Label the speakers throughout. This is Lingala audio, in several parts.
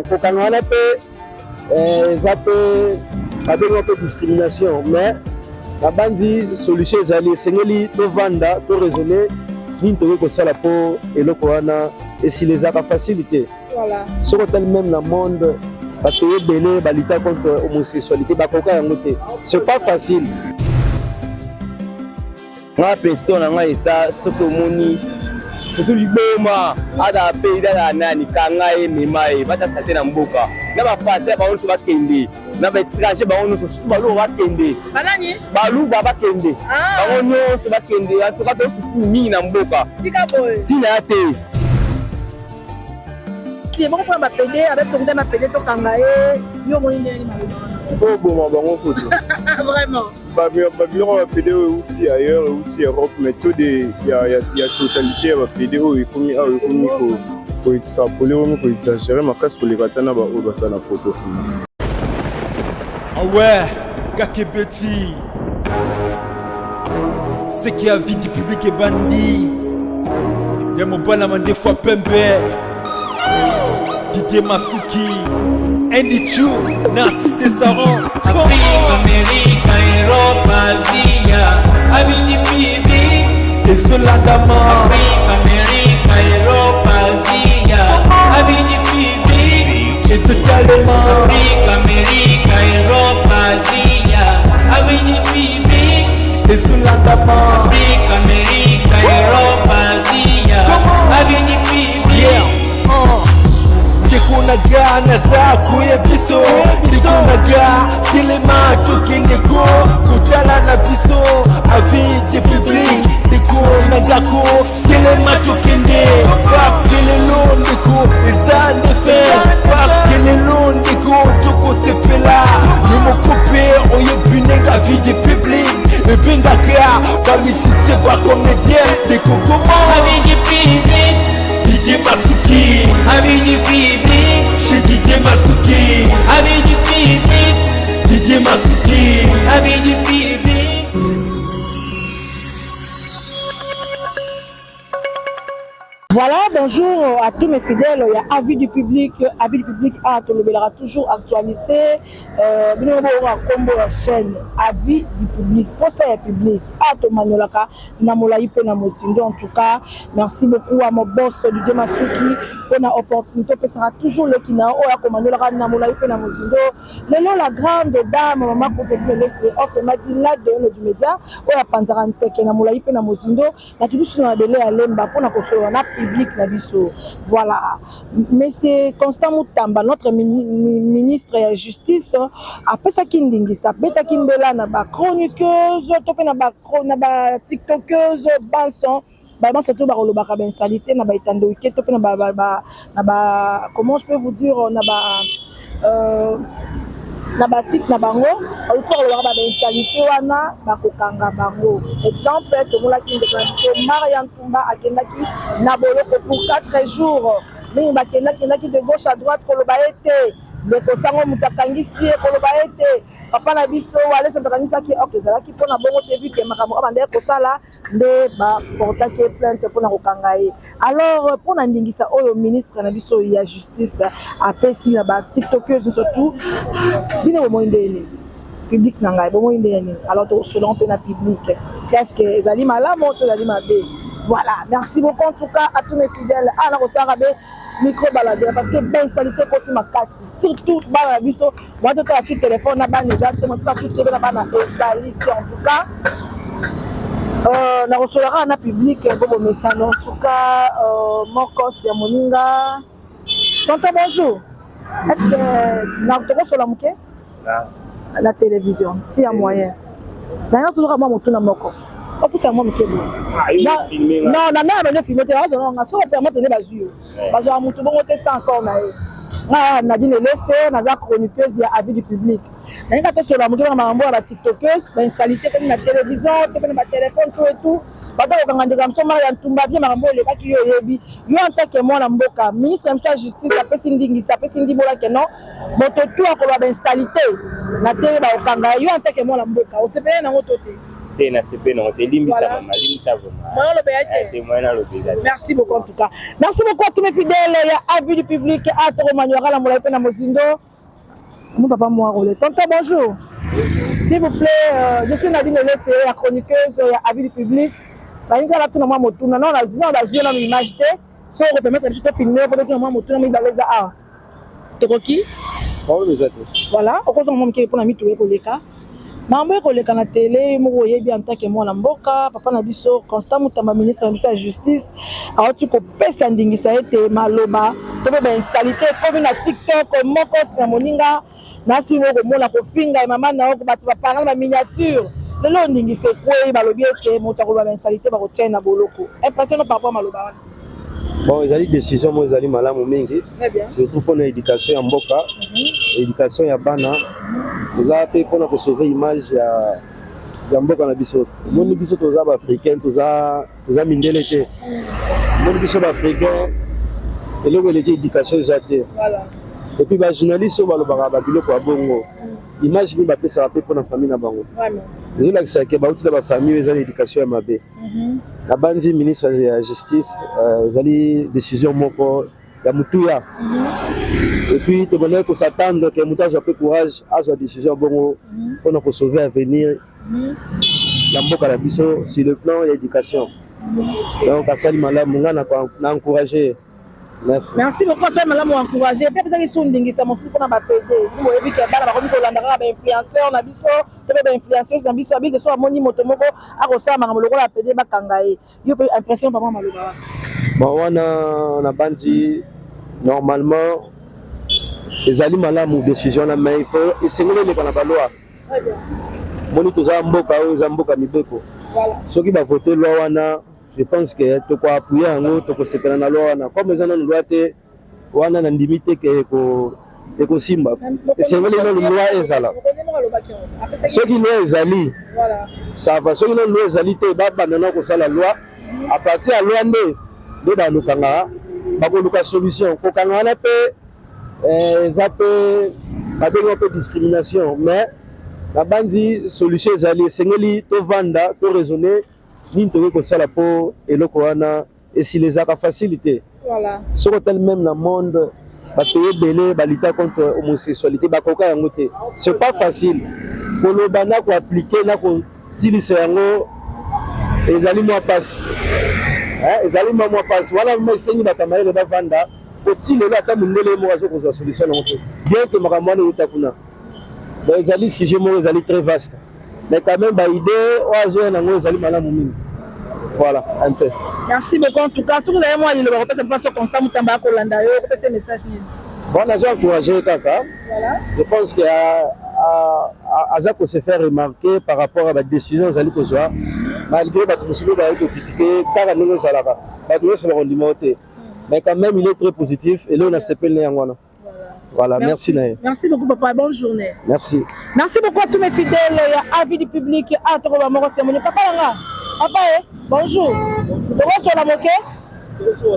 Speaker 1: Kokanga wana mpe eza mpe babengi mpe discrimination, mais nabanzi solution ezali. Esengeli tovanda, toraisonne nini tokoki kosala mpo eloko wana esila. Ezalaka facile te. Soki otali même na monde, bato ebele balutter contre homosexualité, bakoka yango te. C'est pas facile.
Speaker 2: Nga pression na ngai eza, soki omoni surtout liboma, azala pe azala nani, kanga ye, mema ye, batasa te na mboka na bafase bango nyonso bakende na baétranger bango nyonso, surtout Baluba bakende.
Speaker 3: Banani?
Speaker 2: Baluba bakende bango nyonso, bakende. Antuka tosufu mingi na mboka.
Speaker 3: Tika boye.
Speaker 2: Ntina ya te.
Speaker 3: Moko mpona bapédé, abesokuta na pédé, tokanga ye. Yo omoni ndenge nini maloba wana?
Speaker 4: Fo oboma bango kutu.
Speaker 3: Vraiment?
Speaker 4: Babiloko ya bapédé oyo euti ailleurs, euti Europe, mais taux de ya totalité ya bapédé oyo ekomi awa, ekomi koextrapoler, ekomi koexagérer makasi koleka ata na baoyo basala poto.
Speaker 5: Ah ouais, Kakebeti. Ce qui avis du public est bandit. Ya mobala mandefu pembe. Didier Masuki. Andy Chu. Narcisse Desaron.
Speaker 6: Afrique, Amérique, Europe, Asia, Avis du public.
Speaker 5: Ezolandama.
Speaker 6: Afrique, Amérique, Europe, Asia, Avis du public.
Speaker 5: Ezotalema.
Speaker 6: Afrique, Amérique, Europe, Asia, Avis du public.
Speaker 5: Ezolandama.
Speaker 6: Afrique, Amérique, Europe, Asia, Avis du public.
Speaker 5: Yeah. Ndeko na nga, naza koya biso. Ndeko na nga, telema, tokende ko kotala na biso avis du public. Ndeko na nga ko telema, tokende, parce que lelo, ndeko, eza nde fête, parce que lelo, ndeko, tokosepela. Yo moko mpe oyebi ndenge avis du public ebengaka bamusicien, bacomédien. Ndeko, koma.
Speaker 6: Avis du public.
Speaker 5: Didier Masuki.
Speaker 6: Avis du public.
Speaker 5: Chez Didier Masuki.
Speaker 6: Avis du public.
Speaker 5: Didier Masuki.
Speaker 6: Avis du public.
Speaker 3: Voilà, bonjour à tous mes fidèles. Il y a avis du public, avis du public a tolobelaka toujours actualité. Bino bo kombo ya chaîne avis du public. Posa ya public. A to manolaka na molai pe na mosindo. En tout cas, merci beaucoup à mon boss Didier Masuki pour la opportunité pesera toujours le kina oyo akomanolaka na molai pe na mosindo. Lelo la grande dame maman Kote Lese, autrement dit la de du média, oyo apanzaka nteke na molai pe na mosindo. Nakiti biso na mabele ya Lemba mpona kosolola na public na biso. Voilà, monsieur Constant Mutamba, notre ministre ya justice, apesaki ndingisa, abetaki mbela na bachroniqueuse to mpe na batiktokeuse banso, banso to bakolobaka bainsalité na baetandoike to mpe na ba, comment je peux vous dire, na basite na bango, baluki bakolobaka babainsalité wana, bakokanga bango. Exemple, tomonaki ndeko na biso Maria Ntumba akendaki na boloko pour 4 jours. Mingi bakendaki de gauche à droite koloba ete ndeko sango moto akangisi ye, koloba ete papa na biso Walesa moto akangisaki. Ok, ezalaki mpona bongo te, vu que makambo oyo bandeki kosala nde baportaki ye plainte mpona kokanga ye. Alors, mpona ndingisa oyo ministre na biso ya justice apesi na batiktokeuse surtout, bino bomoi ndenge nini? Public na ngai, bomoi ndenge nini? Alors tokosolongo mpe na public, qu'est-ce que ezali malamu to ezali mabe? Voilà, merci beaucoup en tout cas à tous mes fidèles. Ah, nakosalaka be micro baladeur parce que bainsalité ekoti makasi, surtout bana na biso. Mwa totala su telefone na bana eza te, mwa totala su tv na bana ezali te. En tout cas, nakosola kaka na public bo bomesano. En tout cas, mokos ya moninga, tonton, bonjour. Est ce que tokosola moke na télévision si ya moyen? Nanga tozwaka mwa motuna moko, opusa mwa moke boye. Non, na ndenge bande filme te, azonanga soki opermettre nde bazwi yo, bazwaka motu bongo te sans accord na ye. Nga Nadine Elese, naza chroniqueuse ya avis du public. Nalingi kaka tosola moke na makambo ya batiktokers, bainsalité komi na télévision to mpe na batelefone, tout et tout. Bato kokanga ndeko ya biso Mara ya Ntumba vie, makambo oyo elekaki, yo oyebi, yo en tant que mwana mboka, ministre na biso ya justice apesi ndingisa, apesi ndimbola ke non, moto tu akoloba bainsalité na tv, bakokanga ye. Yo en tant que mwana mboka, osepeleli nango to te?
Speaker 7: Te, nasepeli nango te. Limbisa mama, limbisa vraiment.
Speaker 3: Moyen oloba ya te.
Speaker 7: Te, moyen naloba eza te.
Speaker 3: Merci beaucoup en tout cas. Merci beaucoup à tous mes fidèles ya avis du public a toko manuaka na molai mpe na mozindo. Mon papa moi roulé. Tonton bonjour. S'il vous plaît, je suis Nadine Elese, la chroniqueuse ya avis du public. Balingi kaka tuna mwa motuna. Non, nazwi na bazwi na image te. Soki okopermettre biso tofilme mpo totuna mwa motuna mibale eza awa. Tokoki?
Speaker 1: Problème eza te.
Speaker 3: Voilà, okozonga mwa moke mpona mituka ekoleka. Makambo ekoleka na tele moko oyebi en tant que mwana mboka, papa na biso Constant Mutamba, ministre na biso ya justice, awuti kopesa ndingisa ete maloba to mpe bainsalite ekomi na TikTok moko nsima moninga nasi moko komona kofinga ya mama na yo bato baparent ba miniature. Lelo ndingisa ekwei, balobi ete moto akoloba bainsalite bakotia ye na boloko. Impression no par rapport maloba wana?
Speaker 1: Bon, ezali décision moko ezali malamu mingi, surtout mpona éducation ya mboka, éducation ya bana, eza mpe mpona kosauve image ya mboka na biso. Omoni biso toza baafricain, toza mindele te. Omoni biso baafricain, eloko eleki éducation eza te. Et puis bajournaliste oyo balobaka babiloko ya bongo, image nini bapesaka mpe mpona famille na bango? Ezolakisa ke bauti na bafamille oyo eza na éducation ya mabe. Nabandi ministre ya justice, ezali décision moko ya motuya. Et puis tobandaki kos'attendre ke moto azwa mpe courage, azwa décision ya bongo mpona kosauver avenir ya mboka na biso sur le plan ya éducation. Donc asali malamu, ngai na encourage. Merci.
Speaker 3: Merci beaucoup, asali malamu, encourage. Mpe apesaki su ndingisa mosusu mpona baPD. Boyebi ke bana bakomi kolanda kaka bainfluenceur na biso to mpe bainfluenceuse na biso. Abiki so amoni moto moko akosala makambo lokola PD, bakanga ye. Yo mpe impression papa maloba wana?
Speaker 1: Bon, wana nabandi normalement ezali malamu décision na, mais il faut esengeli eleka na baloi. Moni toza mboka oyo eza mboka mibeko. Soki bavote loi wana, je pense que tokoappuyer yango, tokosepela na loi wana. Comme eza nanu loi te wana, nandimi te ke ekosimba. Esengeli nanu loi ezala. Soki loi ezali, ça va. Soki nanu loi ezali te, babanda na kosala loi. À partir ya loi nde balukanga, bakoluka solution. Kokanga wana mpe eza mpe babengi mpe discrimination, mais nabandi solution ezali. Esengeli tovanda, toraisonne nini tokoki kosala mpo eloko wana esila. Ezalaka facile te. Soki otali même na monde, bato ebele balutter contre homosexualité, bakoka yango te. C'est pas facile koloba na koappliquer na kosilisa yango. Ezali mwa mpasi, ezali mwa mpasi wana. Ma esengi bato ya mayele bavanda. Oti lelo ata mondele ye moko aza kozwa solution nango te, bien que makambo wana euta kuna. Donc ezali sujet moko ezali très vaste, mais quand même baidée oyo azoya nango ezali malamu mingi. Voilà un peu.
Speaker 3: Merci beaucoup en tout cas. Soki ozali mwa liloba kopesa mpasi Constant Mutamba akolanda yo, kopesa message nini?
Speaker 1: Bon, nazo encouragé kaka. Je pense que aza ko se faire remarquer par rapport à badécision azali kozwa, malgré bato mosusu bazali kocritiquer. Kaka ndenge ezalaka, bato nyonso bakondima te, mais quand même il est très positif. Eloko nasepeli na yango wana. Voilà, merci, merci Naye.
Speaker 3: Merci beaucoup papa, bonne journée.
Speaker 1: Merci.
Speaker 3: Merci beaucoup à tous mes fidèles ya avis du public. Ah, toko ba moko semoni papa yanga. Papa eh, bonjour. Toko sola moke.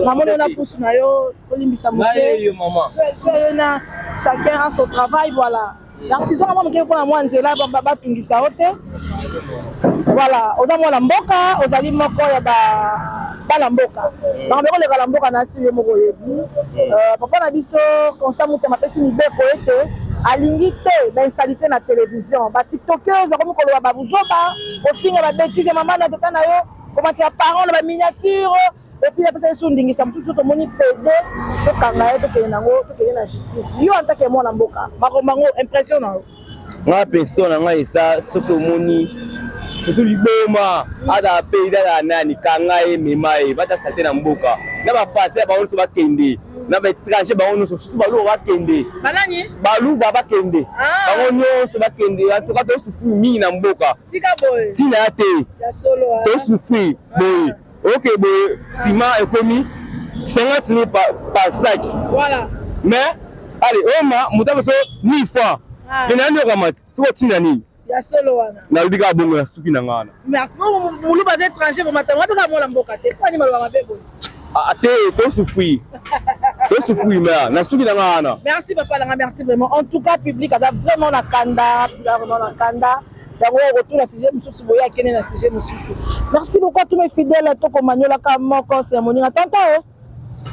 Speaker 3: Maman na pousse na yo, olimbisa moke.
Speaker 2: Yo maman.
Speaker 3: Yo na chacun a son travail, voilà. Merci zonga mwa moke mpona mwa nzela batungisa yo te. Voilà, oza mwana mboka, ozali moko ya bana mboka. Makambo ekoleka na mboka na si yo moko oyebi. Papa na biso Constant Mutamba apesi mibeko ete alingi te bainsalite na télévision. Batiktokers bakomi koloba babuzoba, kofinga, babêtises, mama na tata na yo, komatia parent na baminiature. Et puis apesa biso ndingisa mosusu, tomoni PD, tokanga ye, tokende nango, tokende na justice. Yo en tant que mwana mboka, makambo yango, impression na yo?
Speaker 2: Nga impression na ngai eza, soki omoni surtout liboma azala PD, azala nani, kanga ye, mema ye, batasa te na mboka. Na bafase ya bango nyonso bakende, na baétranger bango nyonso, surtout Baluba bakende.
Speaker 3: Banani?
Speaker 2: Baluba bakende, bango nyonso bakende. En tout cas tosouffrir mingi na mboka. Ntina ya te, tosouffrir boye. Ok, boye ciment ekomi 50 000 par sac.
Speaker 3: Voilà.
Speaker 2: Mais allez, oma moto apeso 1000 francs, mais nayandi okamati soki otinda nini?
Speaker 3: Ya solo wana.
Speaker 2: Nalobi kaka bongo na suki na nga wana.
Speaker 3: Merci. Moluba aza étranger, bomatanga wapi? Kaka mwana mboka te, mpo ani maloba mabe boye?
Speaker 2: Ah, te, tosouffrir, tosouffrir, mais na suki na nga wana.
Speaker 3: Merci papa nanga, merci vraiment. En tout cas public aza vraiment na kanda, vraiment na kanda. Yango okotuna sujet mosusu boye, akende na sujet mosusu. Merci beaucoup à tous mes fidèles. Tokomaniolaka moko se ya moninga. Tonton, eh?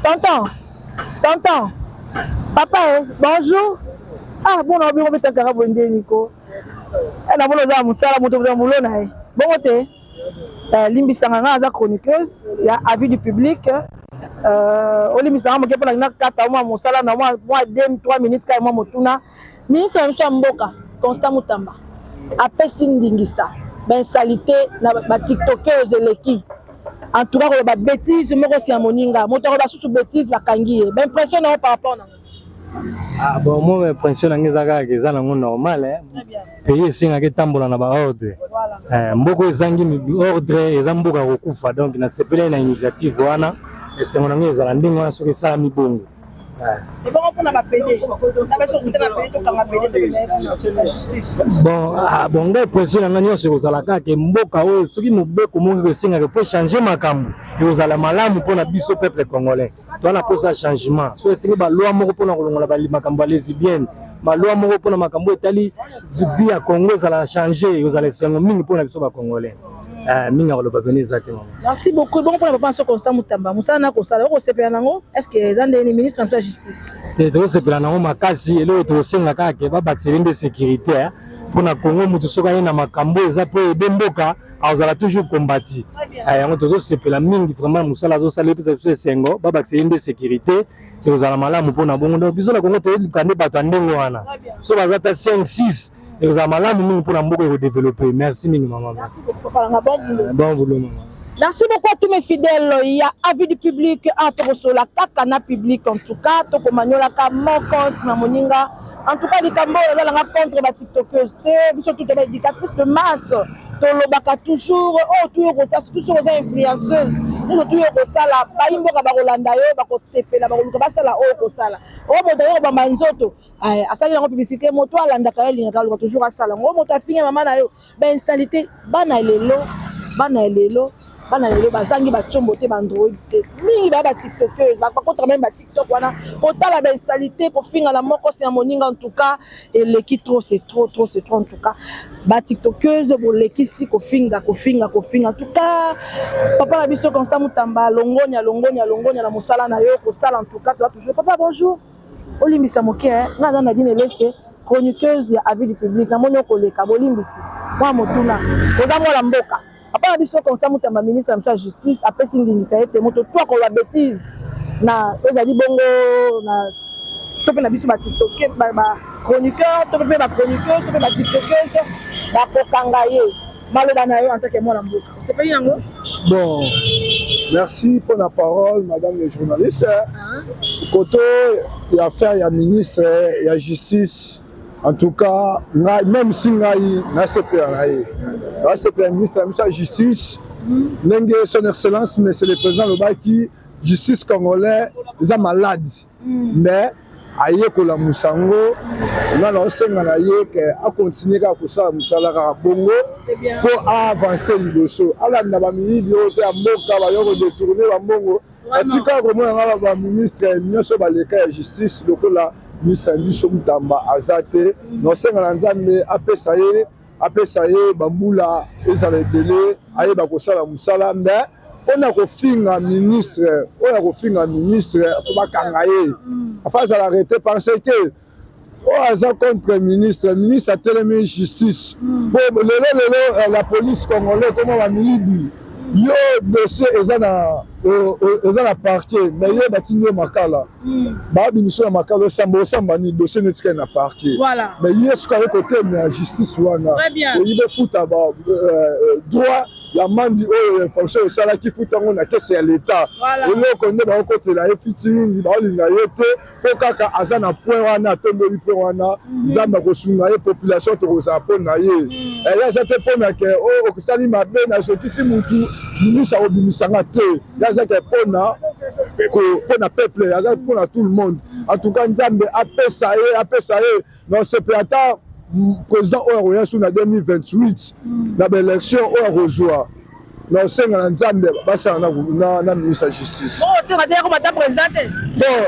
Speaker 3: Tonton, tonton, papa, eh? Bonjour. Ah bon, na obingo betakaka boye nde niko namoni oza na mosala, moto na molo na ye bongo te. Limbisanga, nga aza chroniqueuse ya Avis du public. Olimbisanga moke mpona nakata mwa mosala na mwa 2 3 minutes kaka. Mwa motuna: ministre na biso ya mboka Constant Mutamba apesi ndingisa, bainsanités na batiktokers eleki. En tout cas, koloba bétise moko si ya moninga, moto akoloba susu bétise, bakangi ye. Baimpression na yo par rapport nango?
Speaker 8: Ah, bon, moi impression na ngai eza kaka eza nango normal, eh. Pays esengaka etambola na baordre. Mboka ezangi ordre eza mboka kokufa. Donc nasepeli na initiative wana. Esengo na ngai ezala ndenge wana soki esalami bongo.
Speaker 3: Ebongo mpona bapédé na biso, kuta na pédé, tokanga pédé, tokende na justice?
Speaker 8: Bon, ah, bon, ngai impression na ngai nyonso ekozala kaka mboka oyo, soki mobeko moko esengaka mpo changer makambo, ekozala malamu mpona biso peuple congolais. Toza na mposa ya changement. So esengi baloi moko mpona kolongola makambo ya lesbienne, baloi moko mpona makambo etali vie ya Congo ezala change, ekozala esengo mingi mpona biso bacongolais. Mingi ya koloba pene eza te, mama.
Speaker 3: Merci beaucoup. Bongo mpona papa so Constant Mutamba, mosala na kosala, okosepela nango? Est ce que eza ndeni ministre na biso ya justice?
Speaker 8: Te, tozosepela nango makasi. Eloko tokosenga kaka ke babakiseli nde sécurité mpona Congo. Motu soki aye na makambo eza mpo ede mboka, akozala toujours kombati yango. Tozosepela mingi vraiment mosala azosala, epesa biso esengo. Babakiseli nde sécurité, ekozala malamu mpona bongo. Donc biso na Congo toyeluka nde bato ya ndenge wana. So baza ata 5 6, ekozala malamu mingi mpona mboka, ekodévelopper. Merci mingi, mama. Merci. Bon boulot, mama.
Speaker 3: Merci beaucoup à tous mes fidèles. Il y a avis du public à Tokosola kaka na public. En tout cas, tokomaniolaka moko sima moninga. En tout cas, likambo ezalanga contre ba tiktokeuse te. Biso tout ba éducatrice de masse. Tolobaka toujours oh tuyo kosala, surtout soki oza influenceuse. Nyonso tuyo kosala, bayi mboka bakolanda yo, bakosepela, bakoluka basala oyo kosala. Oyo moto ayo kobamba nzoto, asali yango publicité, moto alandaka ye, alingaka, aluka toujours asala yango. Moto afinga mama na yo, bainsanités. Bana lelo, bana lelo, bana lelo bazangi batiombo te, baandroid te, mingi baya batiktokeuse, bakotaka même batiktok wana kotala bainsanités, kofinga na moko se ya moninga. En tout cas, eleki trop, c'est trop, trop c'est trop. En tout cas, batiktokeuse bolekisi kofinga, kofinga, kofinga. En tout cas, papa na biso Constant Mutamba, longonya, longonya, longonya na mosala na yo kosala. En tout cas, toza toujours. Papa, bonjour. Olimbisa moke, nga aza Nadine Elese, chroniqueuse ya Avis du public. Namoni okoleka, bolimbisi mwa motuna. Oza mwana mboka. Papa na biso Constant Mutamba, ministre na biso ya justice, apesi ndingisa ete moto to akoloba bétise na ezali bongo na to mpe na biso batiktoke, bachroniqueur to mpe bachroniqueuse to mpe batiktokeuse, bakokanga ye. Maloba na yo en tant que mwana mboka, osepeli yango?
Speaker 9: Bon, merci pour la parole, madame le journaliste. Côté ya affaire ya ministre ya justice, en tout cas, ngai, même si ngai nasepela na ye, nasepela ministre ya biso ya justice, ndenge son excellence monsieur le président alobaki, justice congolais eza malade, mais aye kolamusa yango. Nga na osenga na ye ke acontinuer kaka kosala mosala kaka bongo mpo aavance liboso, alanda bamiyibi oyo te ya mboka bayo kodétourner bambongo. Atika komona nga baministre nyonso baleka ya justice lokola ministre ya biso Mutamba aza te. Na osenga na Nzambe apesa ye bambula ezala ebele, ayeba kosala mosala. Mais mpona kofinga ministre oyo, akofinga ministre, faut bakanga ye, afa azala arrêté, parce que oyo aza contre ministre, ministre atelemi justice. Po lelo lelo la police congolais koma bamiyibi. Yo dossier eza na parquet, mais yo batindi yo Makala, babimiso na Makala, osamba, osamba nini? Dossier neti kaka na parquet, mais ye soki aye kotemela justice wana, oyibi efuta droit ya mandi oyo infraction esalaki, futa yango na caisse ya l'État. Eloko nde bakokotela ye fiti mingi, baolinga ye te mpo kaka aza na point wana, atomboli point wana. Nzambe akosunga ye, population tokozala mpo na ye. Ye aza te mpo na ke oyo okosali mabe, nazokisi mutu, ministre akobimisanga te. Ye aza ke mpona peuple, aza mpona tout le monde. En tout cas, Nzambe apesa ye na osepela. Ata président oyo akoya su na 2028 na baélection oyo akozwa. Na osenga na Nzambe basala na, na, na ministre ya justice.
Speaker 3: Bon, osenga te yakoma ata président te.
Speaker 9: Bon,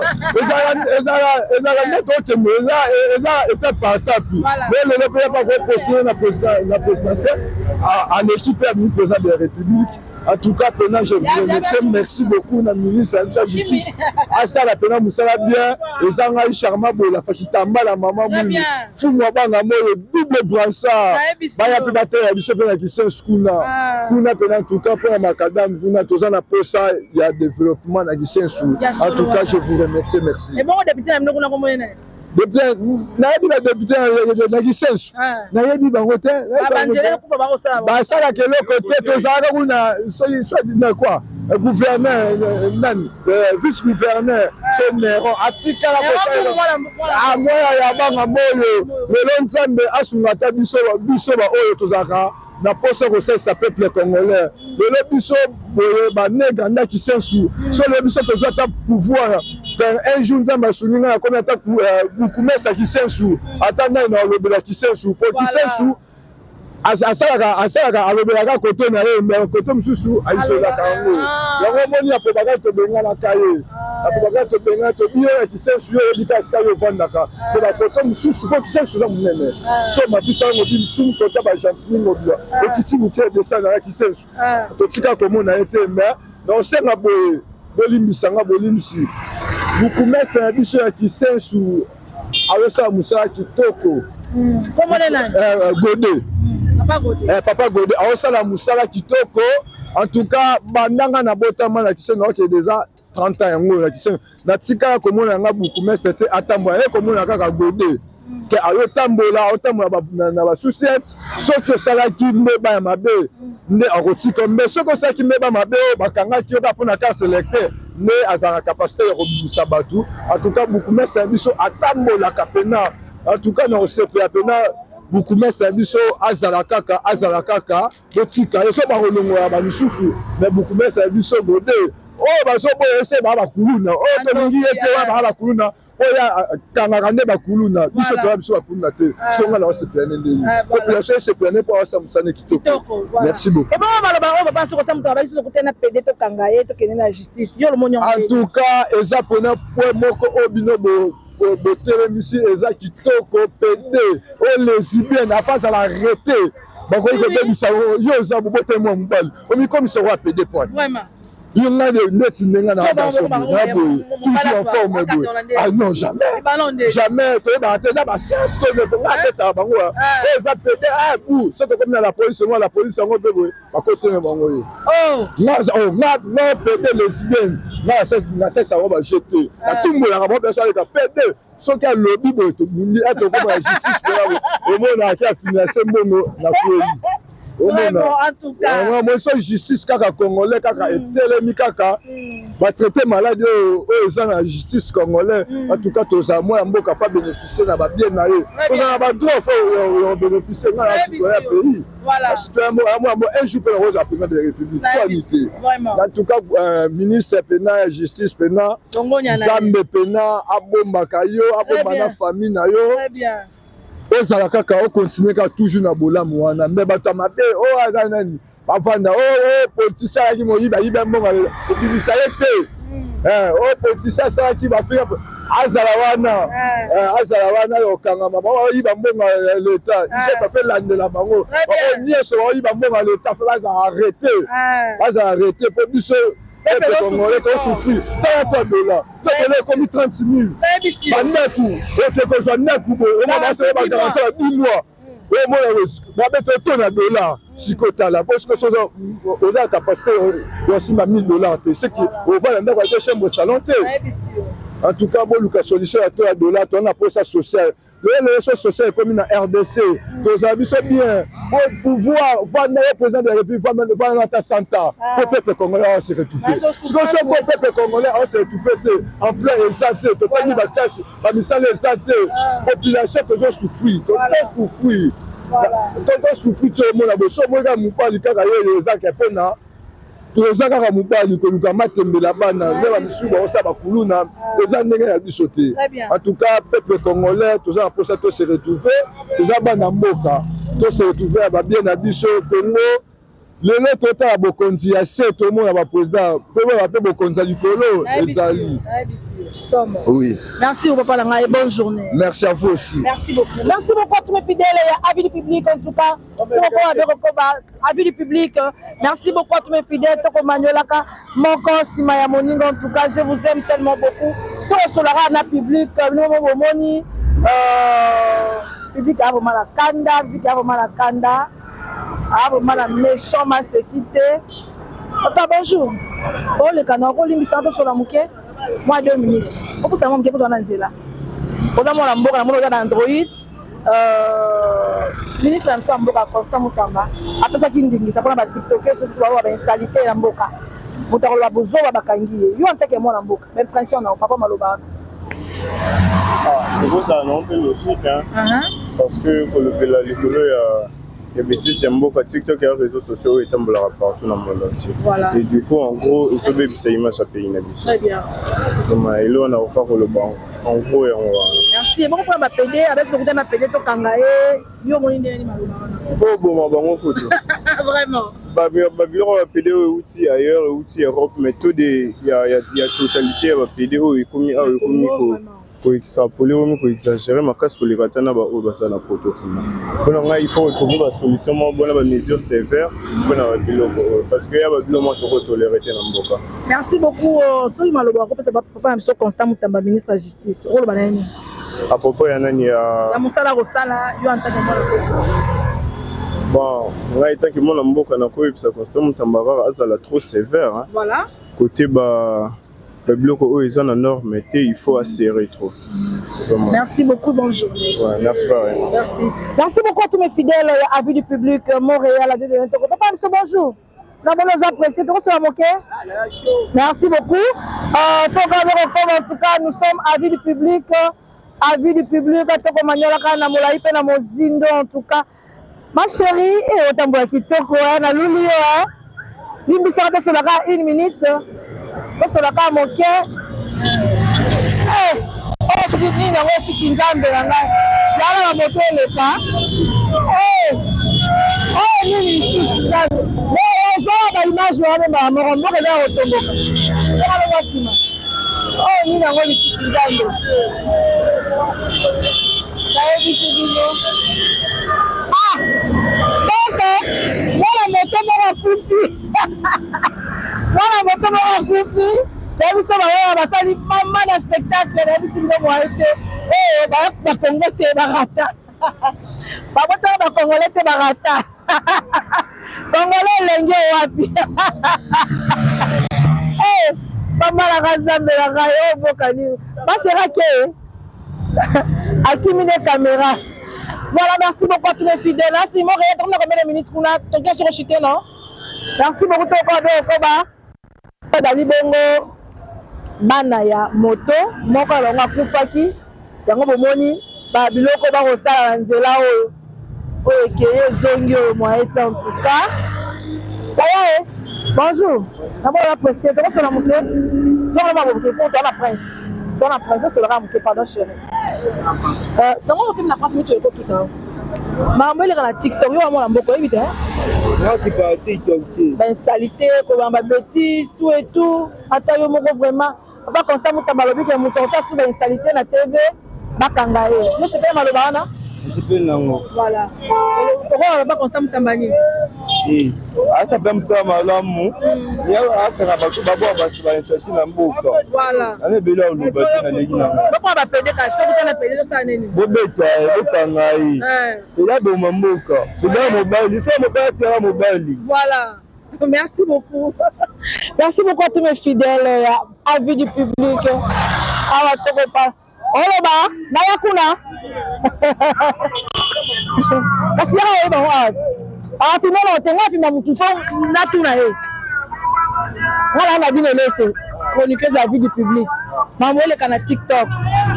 Speaker 9: ezala ezala nde tokende eza eza étape par étape. Mais lelo mpe yapa ko postuler na président na présidentielle aleki mpe abimi président de la République. En tout cas, pena je vous remercie, merci beaucoup na ministre ya justice. Asala pena musala bien, eza ngai Charma Bola Fakitamba la mama Mwindu. Fumu abanga moyo double brassard. Baya pe bateya biso pe na Kisensu kuna. Ah. Kuna pe en tout cas pona macadam kuna toza na posa ya développement na Kisensu. En tout cas, je vous remercie, merci.
Speaker 3: Et bon député na bino kuna komona nani?
Speaker 9: Député nayebi ba député na Kisensu. Ah. Nayebi bango te. Basalaka eloko te tozalaka kuna soki soit na quoi gouverneur euh, nani euh, vice gouverneur se Neron atikala amoya ya banga moyo lelo Nzambe asunga ata biso biso baoyo tozalaka na posa kosalisa peuple congolais lelo biso boye banega nda kisensu so lelo biso tozwa ata pouvoir un jour Nzambe asungi ngai akomi ata bourgmestre ya Kisensu ata ngai na olobela Kisensu po Kisensu asalaka asalaka alobelaka kote na ye me kote mosusu aisolaka yango ah. yango omoni apobaka tobenganaka ye ah. apobaka tobengana tobi yo ya kisensu yo oyebi ta esika yo ovandaka mpo ah. bakote mosusu mpo kisensu eza monene so omatisa yango bi misumu kota bagentini ngobila okiti moke edesana ya kisensu totika komona ye te me na osenga boye bolimbisa nga bolimbisi bukumestre na biso ya kisensu azosala mosala kitoko
Speaker 3: hmm.
Speaker 9: eh, eh, gode hmm, papa gode eh, azosala mosala kitoko en tout cas banda nga nabotama na kisengo naokende deja 30 ans yango na kisengo natikala komona yanga bourgmestre te atambola ye komona kaka gode hmm. ke ayotambola aotambola na basusiete soki osalaki mbeba ya mabe nde akotika mbe soki osalaki mbeba mabe oyo bakangaki yo kaka mpo na carte électeur nde azalaka capacité ya kobimisa bato. En tout cas bourgmestre na biso atambolaka pena, en tout cas na kosepela pena bourgmestre na biso azala kaka azala kaka, botika ye so bakolongola bamisusu me bourgmestre na biso gode oyo bazoboya ese baa bakuluna oyo tolingi ye te wana baa bakuluna oyo akangaka nde bakuluna biso toya biso bakuluna te ah. soki nga na osepela ne ndenge ah, population esepela ne mpo aosa mosala kitoko merci beaucoup
Speaker 3: ebongo baloba oyo papa soki osa moto abaki soki okutani na pede tokanga ye tokende na justice yo lomoni
Speaker 9: en tout cas eza mpona point moko oyo bino botelemisi eza kitoko pede oyo lesbienne afa azala arrete bakoki kobebisa yo oza bobotami mwa mobali omikomisa oyo apede poine Yo nga neti ndenge na garçon boye na boye toujours en forme boye ah non jamais jamais toyebaka te eza bascience to nde nga abetaka bango oyo eza pede ah bu soki tokomi na la police yango la police yango mpe boye bakoteme bango ye oh. nga oh, nga nga pede lesbienne nga nasesa yango baje te natumbolaka bango biso aleka pede soki alobi boye tobundi ete okoma ya justice mpona omona ake afinanse mbongo na kweli omona moso justice kaka congolais kaka mm. etelemi kaka mm. batraite maladi oyo oyo eza na justice congolais mm. en tout cas tozala mwa ya mboka fa bénéficie na babien na ye tozala na badroit fo bénéficie nga na citoyen ya pays citoyen mboka yango yango un jour mpe nakozala président de la république toani te en tout cas euh, ministre mpena ya justice mpena Nzambe pena abombaka yo abomba na famille na yo ozala kaka okontinue kaka toujours na bolamu wana me bato ya mabe oyo oh, aza nani bavanda oyo oh, oh, politicien alaki moyibi ayibi mbongo obimisa ye te hmm. eh, oyo politicien asalaki bafika azala wana eh. Eh, azala wana ya kokangama bango baoyiba mbongo ya leta igf afe landela bango bango nyonso baoyiba mbongo ya leta fe bazala arrete bazala arrete mpo biso peuple congolais to souffrir tala toi dola to dola ekomi 36 000 bandako oke kozwa ndako boye omona basala bagaranti ya 10 mois omona babeta to na dola siko tala po siko soza oza na capacité ya osimba 1000 dollars te soki ovanda ndako ya chambre salon te en tout cas boluka solution ya to ya dola toza na posa sociale Lelo lelo so social ekomi na RDC tozala biso bien po pouvoir vanda yo président de la république vanda vanda ata 100 ans po peuple congolais awa se retrouver sikoyo so po peuple congolais awa se retrouver te emploi eza te totangi baklase bamisala eza te population tozo souffrir tozo souffrir tozo souffrir ti omona boso omoni kaka mobali kaka yeyo ezaka mpona toza kaka mobali koluka matembela bana nde bamisusu baosala bakuluna eza ndenge ya biso te en tout cas peuple congolais toza na mposa to se retrouver toza bana mboka to se retrouver ya babie na biso congo. Lelo totala bokonzi ya se, tomona ba president, tomona pe bokonzi ya likolo ezali.
Speaker 3: Oui. Merci papa na ngai, bonne journée.
Speaker 9: Merci à vous aussi.
Speaker 3: Merci beaucoup. Merci beaucoup à tous mes fidèles ya avis du public en tout cas. Toko abekokoba avis du public. Merci beaucoup à tous mes fidèles toko maniolaka moko sima ya moninga en tout cas, je vous aime tellement beaucoup. Toko solara na public, bino bomoni public a vraiment la kanda, public a vraiment la kanda. Ah, vraiment la méchant maseki te. Papa bonjour. Oleka na okolimbisa tosola moke mwa 2 minutes. Opusa mwa moke mpo toza na nzela. Oza mwana mboka namoni oza na Android. Ministre na biso ya mboka Constant Mutamba apesaki ndingisa mpona ba tiktokers soki baoyo ba insalite ya mboka. Moto akoloba bozoba bakangi ye. Yo en tant que mwana mboka, ba impression na yo papa maloba wana.
Speaker 4: Ah, ekozala nango mpe logique hein? Parce que kolobela likolo ya ya bêtise ya mboka, TikTok ya réseaux sociaux oyo etambolaka partout na monde entier.
Speaker 3: Voilà.
Speaker 4: Et du coup, en gros, ezobebisa image ya pays na biso.
Speaker 3: Très bien.
Speaker 4: Vraiment, eloko nakoka koloba en gros yango wana.
Speaker 3: Merci. Bongo mpona bapede, abesi lokuta na pede tokanga ye. Yo omoni ndenge nini maloba wana?
Speaker 4: Faut oboma bango kutu.
Speaker 3: Vraiment.
Speaker 4: Babiloko ya bapede oyo euti ailleurs, euti Europe, mais taux de ya totalité ya bapede oyo ekomi awa ekomi koextrapole, ekomi koexagere makasi koleka ata na baoyo baza na poto kuna. Mpona ngai, il faut retrouver basolution moko bona bamesure sévère mpona babiloko oyo, parce que ya babiloko moko tokotolere te na mboka.
Speaker 3: Merci beaucoup. Soki maloba akopesa papa na biso Constant Mutamba, ministre ya justice, okoloba na ye nini?
Speaker 4: À propos ya nani? Ya
Speaker 3: ya mosala kosala yo en tant que mwana mboka.
Speaker 4: Bon, ngai tant que mwana mboka, nakoyebisa Constant Mutamba kaka azala trop sévère, hein.
Speaker 3: Voilà.
Speaker 4: Côté ba babiloko oyo eza na norme te, il faut aserrer trop. Vraiment.
Speaker 3: Merci beaucoup, bonne journée.
Speaker 4: Ouais, merci pareil.
Speaker 3: Merci. Merci beaucoup à tous mes fidèles, avis du public, Montréal, à Dieu de Toko. Papa, monsieur, bonjour. Namoni oza pressé, tokosola moke. Merci beaucoup. Toka en tout cas, nous sommes avis du public, avis du public, tokomanyolaka na molai mpe na mozindo en tout cas. Ma chérie, eh, otambola kitoko, naluli yo, limbisaka tosolaka une minute, tosolaka moke. Eh, oyo soki nini yango esisi nzambe na ngai, yala na moto eleka. Eh, oyo nini lisusu nzambe? Ozwaka ba image wana mbala moko, mboka eza ya kotomboka. Tokalonga nsima. Oyo nini yango lisusu nzambe? Nayebisi bino. Ah! Donc, mwana moto moko akufi. Mwana moto moko akufi. Nayebi so bayoka basali mama na spectacle, nayebisi bino mwaye te. Eh, bakongo te barata. Babotaka bakongole te barata. Kongole elenge wapi? Eh, bamalaka nzambe na ngai oyo mboka nini? Basherake akimi ne caméra. Voilà, merci beaucoup à tous mes fidèles. Merci, Montréal, on a combien de minutes kuna? Tokyo sur chuté, non? Merci beaucoup, Toko Koba. Ezali bongo bana ya moto moko ya bango akufaki yango, bomoni ba biloko bakosala na nzela oyo oyo ekeye ezongi oyo moyen te. En tout cas, yaya e, bonjour, namoni apprécié, tokosola moke, zonga ma moke po toa na prince, toa na prince, osolaka moke. Pardon chéri, nango moke na prince mito ekotuta makambo eleka na TikTok. Yo wamona mboka oyebi te bainsalite, kobamba babêtise, tout et tout. Ata yo moko vraiment, papa Constant Mutamba alobi ke moto akosala su bainsalite na TV, bakanga ye. Yo sepele maloba wana?
Speaker 10: Esepeli nango.
Speaker 3: Voilà, okoka papa Constant Mutamba nini?
Speaker 10: Asa mpe mosala malamu, akanga bato babwa basi bainsalite na mboka.
Speaker 3: Voilà.
Speaker 10: Ana ebele aloba te, naleki nango.
Speaker 3: Bakoka bapede, kasi soki tana pede tosala nini?
Speaker 10: Bobeta ye, bokanga ye, eza boma mboka, eza mobali, so mobali atiaka mobali.
Speaker 3: Voilà. Merci beaucoup. Merci beaucoup à tous mes fidèles, avis du public. Awa tokopa. Oloba, naya kuna. Kasi yaka oyeba ngo awa. Afima na otenga afima mutu fo natuna ye. Nga na bino elese chroniqueuse avis du public. Makambo eleka na TikTok,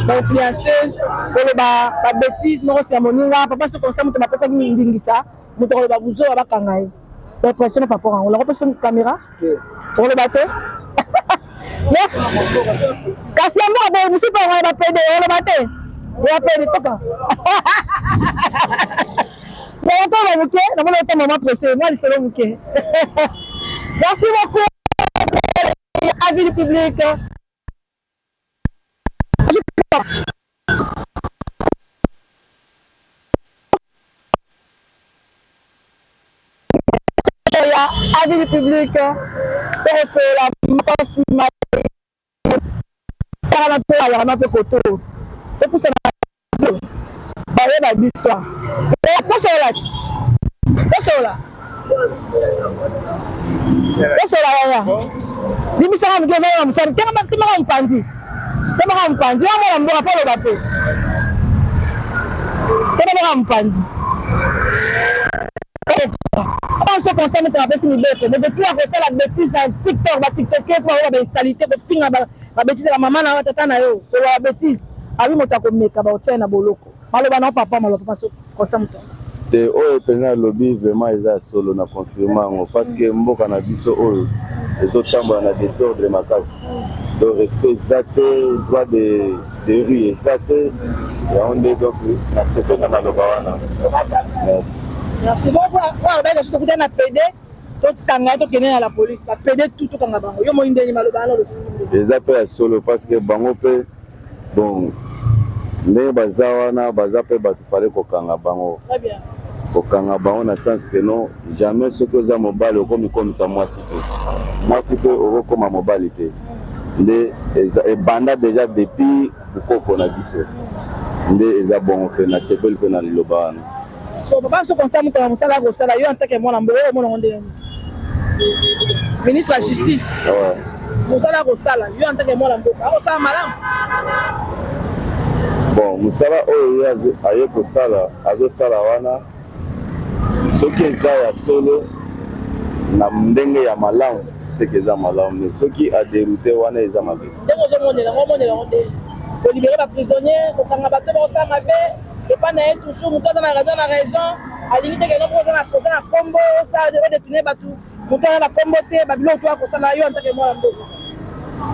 Speaker 3: ba influenceuse koloba ba bêtise moko si ya moninga. Papa so Constant moto bapesaki ndingisa moto akoloba buzoba bakanga ye. Bapression na papa yango lango pesa caméra okoloba te, kasi ya mboka boye mosusu mpe yango bapede oloba te ya pede toka. ya moke, namoni ota mama pressé, mwa lisolo moke. Merci beaucoup. Avis du public. Ya avis du public, tokosolola moko nsima kaka toyalaka na mpe koto topusana bayeba biso tosolola tosolola tosolola yaya limbisaka moke ozali na mosali temaka mopanzi temaka mopanzi ya mwana mboka mpo oloba mpe temaka mopanzi so constant moto apesi mibeko moto tu akosala betise na tiktok batiktokes baoyo bainsalite kofinga babetise ba mama na yo tata na yo koloba betise abi moto akomeka baotia na boloko maloba na yo papa maloba papa so constant moto
Speaker 11: te oyo mpenza alobi vraiment eza ya solo na confirme yango parce que mboka na biso oyo ezotambola na desordre makasi donc respect eza te droit de, de rue eza te yango nde donc nasepeli na maloba wana merci.
Speaker 3: Merci beaucoup. Oyo alobaki tokutani na pede tokanga ye tokende na la police bapede tout tokanga bango yo moi ndeni maloba wana
Speaker 11: eza mpe ya solo parce que bango mpe bon ndenge baza wana baza mpe bato fale kokanga bango kokanga bango na sens que non jamais soki oza mobali okomikomisa mwasi te mwasi mpe okokoma mobali te nde ebanda deja depuis bokoko na biso nde eza bongo mpe nasepeli mpe na liloba wana.
Speaker 3: So papa biso constant mutala mosala akosala yo en tant que mwana mboka oyo omona ngo ndenge nini? Ministre ya justice mosala akosala yo en tant que mwana mboka akosala malamu?
Speaker 11: Bon, mosala oyo ye aye kosala azosala wana soki eza ya solo na ndenge ya malamu seke eza malamu mais soki aderoute wana eza mabe.
Speaker 3: Ndenge ozomonela ngo omonela ngo ndenge kolibere ba prisonnier kokanga bato bakosala mabe epa na ye toujours moto aza na raison na raison alingi te keno oza na oza na kombo osala odetourne bato moto aza na kombo te babiloko to akosala yo antake mwana mboka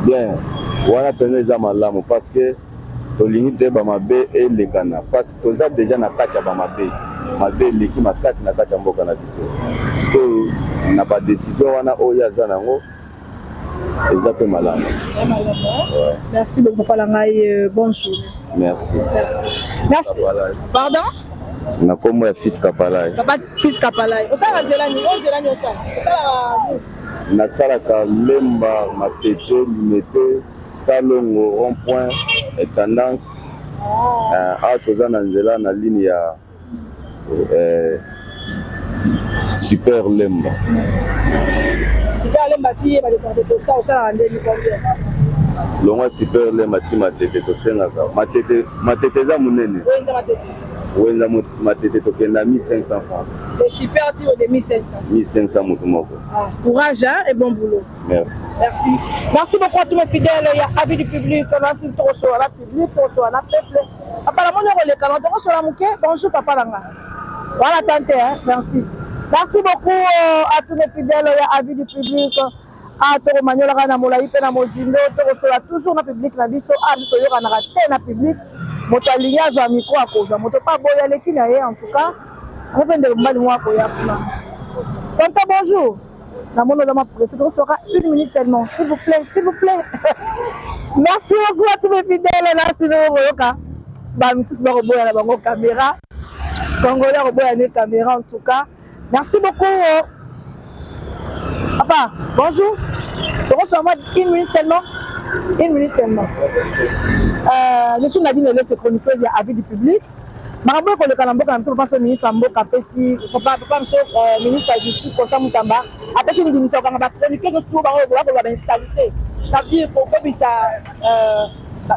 Speaker 11: bien wana mpenza eza malamu parce que tolingi te bamabe elekana parce toza deja na kati ya bamabe mabe eleki makasi na kati ya mboka na biso sikoyo na badesizio wana oyo aza nango eza mpe malamu.
Speaker 3: Merci beaucoup papa na ngai, euh, bonne journée.
Speaker 11: Merci.
Speaker 3: Merci. Pardon?
Speaker 11: Na kombo ya Fils Kapalai.
Speaker 3: Papa Fils Kapalai. Osalaka nzela nini? Oyo nzela nini osala? Osalaka
Speaker 11: Nasalaka Lemba, Matete, Limete, Salongo, rond point, tendance. Ah. Euh, awa toza na nzela na ligne ya Eh, super lemba.
Speaker 3: Super lemba ti ye ba tosa osalaka ndenge combien?
Speaker 11: Longwa super lemba ti matete tosengaka matete matete eza monene.
Speaker 3: Wenza matete.
Speaker 11: Wenza matete tokenda 1500 francs.
Speaker 3: Le super ti de 1500.
Speaker 11: 1500 moto moko.
Speaker 3: Ah, courage hein, et bon boulot.
Speaker 11: Merci.
Speaker 3: Merci. Merci beaucoup à tous mes fidèles. Il y a avis du public. Merci pour la public, pour la peuple. Papa namoni okoleka na tokosola moke. Bonjour papa na nga. Voilà tante hein. Merci. Merci beaucoup euh, à tous mes fidèles ya avis du public. Ah tokomaniolaka na molai mpe na mozindo tokosola toujours na public na biso. Ah biso toyokanaka te na public. Moto alingi azwa micro akozwa, moto mpe aboyi aleki na ye en tout cas. Yango mpe ndeko mobali moko akoya kuna. Tonton bonjour. Namoni oza mwa pressé, tokosoka une minute seulement, s'il vous plaît, s'il vous plaît. Merci beaucoup à tous mes fidèles, merci de koyoka. Ba misusu bakoboya na bango caméra. Congolais akoboya ne caméra en tout cas. Merci beaucoup. Papa, bonjour. Tokosoka mwa une minute seulement. Une minute seulement. Euh, je suis Nadine Elese, chroniqueuse ya Avis du public. Makambo ekoleka na mboka na biso, papa so ministre ya mboka apesi papa papa biso euh, ministre ya justice Constant Mutamba apesi ndingisa kokanga ba chroniqueurs nyonso to bango bakoloba ba insalite, ça veut dire kokobisa euh,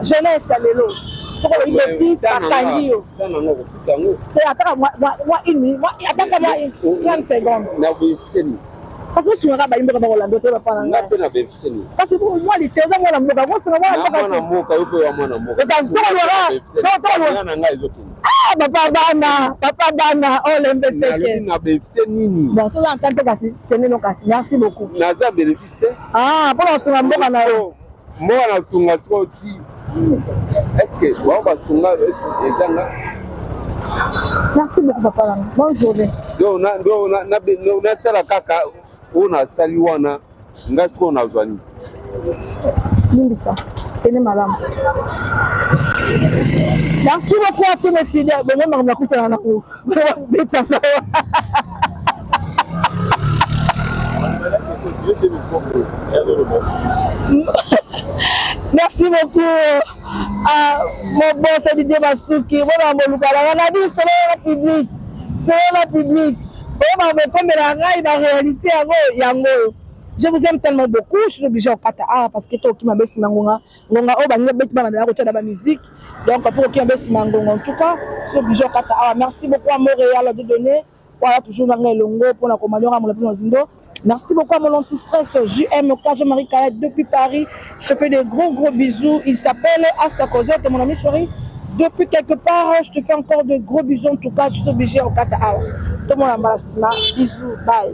Speaker 3: jeunesse ya lelo soki olobi betise bakangi yo te ataka mwa une minute ataka mwa 30 secondes kasi osungaka bayi mboka bakolanda te papa na ngai kasi mwa lite oza mwana mboka kosunga mwana mboka ah, papa bana papa bana olembe seke bon soza ata te kasi kende no kasi merci beaucoup
Speaker 12: naza bénéfice te
Speaker 3: ah mpona kosunga mboka na yo
Speaker 12: mboka na sunga sikoyo ti est ce que bango basunga ezanga.
Speaker 3: Merci beaucoup papa nanga. Bonne journée.
Speaker 12: Donc donc nasala kaka oyo nasali wana ngai sikoyo nazwa nini?
Speaker 3: Limbisa. Kende malamu. Merci beaucoup à tous mes fidèles. Bongo makambo nakutana na ko. Beta Merci beaucoup à mon boss Didier Masuki. Bona bolukala na biso na public. Solo na public. Oyo bokomela ngai ba réalité yango yango. Je vous aime tellement beaucoup, je suis obligée okata awa parce que tokima be nsima ngonga ngonga oyo balingi babeti bana na kotia na ba musique donc faut kokima be nsima ngonga en tout cas je suis obligée okata awa. Merci beaucoup à Montréal de donner voilà toujours nanga elongo mpona komanyora molapi mozindo. Merci beaucoup à mon anti-stress JMK Jean-Marie Kaya depuis Paris. Je te fais des gros gros bisous. Il s'appelle Asta Cosette, mon ami chéri. Depuis quelque part, je te fais encore de gros bisous. En tout cas, je suis obligée au Kata Awa. Tout le monde a Bisous, bye.